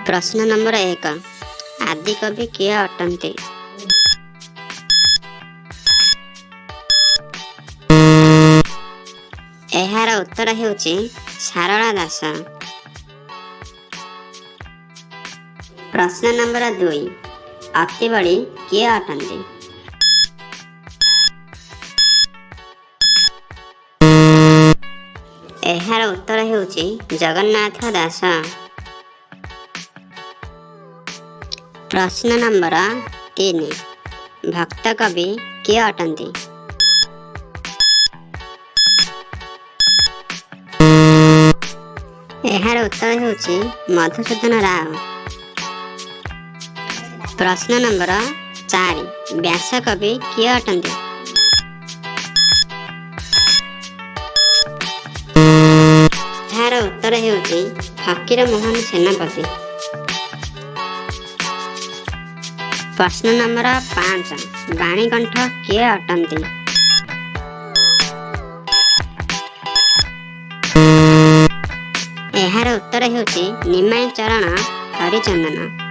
ପ୍ରଶ୍ନ ନମ୍ବର 1, ଆଦିକବି କିଏ ଅଟନ୍ତି? ଏହାର ଉତ୍ତର ହେଉଛି ସାରଳା ଦାସ। ପ୍ରଶ୍ନ ନମ୍ବର 2, ଅତିବଡ଼ି କିଏ ଅଟନ୍ତି? ଏହାର ଉତ୍ତର ହେଉଛି ଜଗନ୍ନାଥ ଦାସ। ପ୍ରଶ୍ନ ନମ୍ବର 3, ଭକ୍ତ କବି କିଏ ଅଟନ୍ତି? ଏହାର ଉତ୍ତର ହେଉଛି ମଧୁସୂଦନ ରାଓ। ପ୍ରଶ୍ନ ନମ୍ବର 4, ବ୍ୟାସ କବି କିଏ ଅଟନ୍ତି? ଏହାର ଉତ୍ତର ହେଉଛି ଫକୀର ମୋହନ ସେନାପତି। ପ୍ରଶ୍ନ ନମ୍ବର 5, ବାଣୀକଣ୍ଠ କିଏ ଅଟନ୍ତି? ଏହାର ଉତ୍ତର ହେଉଛି ନିମାଇଁ ଚରଣ ହରିଚନ୍ଦନ।